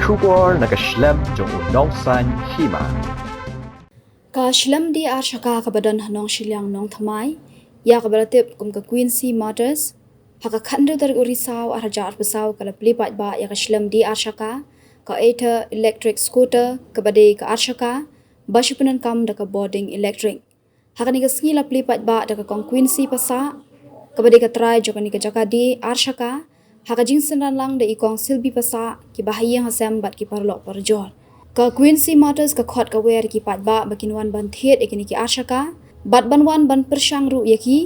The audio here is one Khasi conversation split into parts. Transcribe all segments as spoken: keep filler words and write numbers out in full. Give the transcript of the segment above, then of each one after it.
Khubor na ka shlem jong u Nongsaiñ Hima. Ka shlem die arshaka kaba don ha Nongshiliang Nongthymmai, ïa kaba la tip kum ka Quincy Motors, ha ka khathynriew tarik u Risaw arhajar arphew saw ka la plie paidbah ïa ka shlem die arshaka, ka Aether electric scooter kaba dei ka arshaka ba shu pyndonkam da ka bording electric. Ha kane ka sngi la plie paidbah da ka Kong Quincy Passah, kaba dei ka trai jong kane ka jaka die arshaka, ha ka jingsynran lang da i Kong Silby Passah, kiba ha ïing ha sem bad ki paralok parajor. Ka Quincy Motors ka khot ka wer ïa ki paidbah ba kin wan ban thied ïa kine ki arshaka bad ban wan ban pyrshang ruh ïa ki,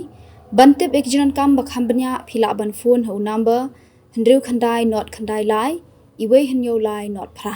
ban tip ïa ki jingdonkam ba kham bniah, phi lah ban phone ha u number hynriew khyndai nod khyndai lai, iwei hynñiew lai nod phra.